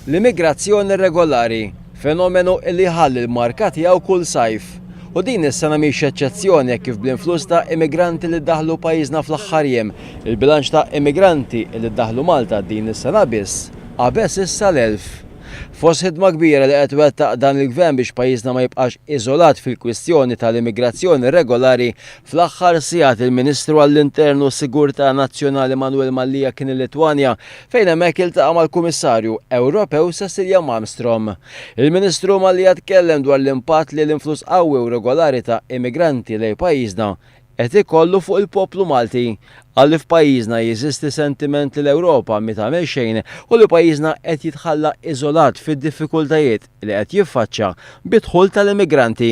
L-immigrazzjoni irregolari, fenomenu illi jħalli l-marka tiegħu kull sajf. U din is-sena mhix eċċezzjoni hekk kif bl-influss ta' immigranti li daħlu pajjiżna fl-aħħar jiem, il-bilanċ ta' immigranti li daħlu Malta din is-sena biss qabeż issa l-1,000. Fost ħidma kbira li qed iwettaq dan il-Gvern biex pajjiżna ma jibqax iżolat fil-kwistjoni tal-immigrazzjoni irregolari, fl-aħħar sigħat il-Ministru għall-Intern u s-Sigurtà Nazzjonali Manuel Mallia kien il-Litwanja fejn hemmhekk iltaqa' mal-Kummissarju Ewropew Cecilia Malmstrom. Il-Ministru Mallia tkellem dwar l-impatt li l-influss qawwi u regolari ta' immigranti lejn pajjiżna qed ikollu fuq il-poplu Malti. Qal li f'pajjiżna jeżisti sentiment li l-Ewropa mhi tagħmel xejn u li pajjiżna qed jitħalla iżolat fid-diffikultajiet li qed jiffaċċja bid-dħul tal-immigranti.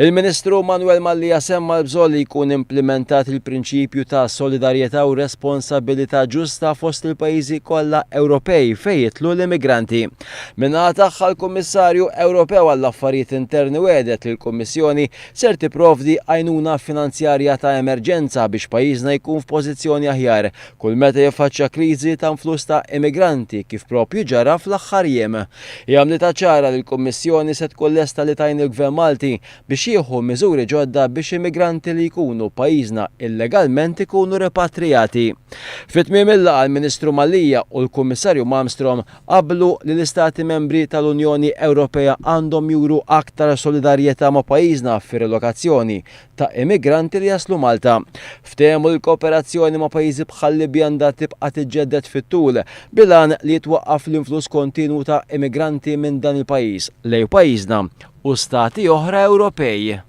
Il-Ministru Manuel Mallia semma l-bżonn li jkun implimentat il-prinċipju ta' solidarjetà u responsabilità ġusta fost il-pajjiżi kollha Ewropej fejn jidħlu l-immigranti. Min-naħa tagħha l-Kummissarju Ewropew għall-Affarijiet Interni wegħdet li l-Kummissjoni ser tipprovdi għajnuna finanzjarja ta' emerġenza biex pajjiżna jkun f'pożizzjoni aħjar kull meta jiffaċċja kriżi ta' influss ta' immigranti kif proprju ġara fl-aħħar jiem. Hi għamlitha ċara li l-Kummissjoni se tkun lesta li tgħin lill-Gvern Malti biex jieħu miżuri ġodda biex immigranti li jkunu pajjiżna illegalment ikunu ripatrijati. Fi tmiem il-laqgħa l-Ministru Mallia u l-Kummissarju Malmstrom qablu li l-Istati Membri tal-Unjoni Ewropea għandhom juru aktar solidarjetà ma' pajjiżna fir-rilokazzjoni ta' immigranti li jaslu Malta. Ftehmu li l-kooperazzjoni ma' pajjiżi bħal-Libja għandha tibqa' tiġġedded fit-tul bil-għan li jitwaqqaf l-influss kontinwu ta' immigranti minn dan il-pajjiż lejn pajjiżna u stati oħra Ewropej.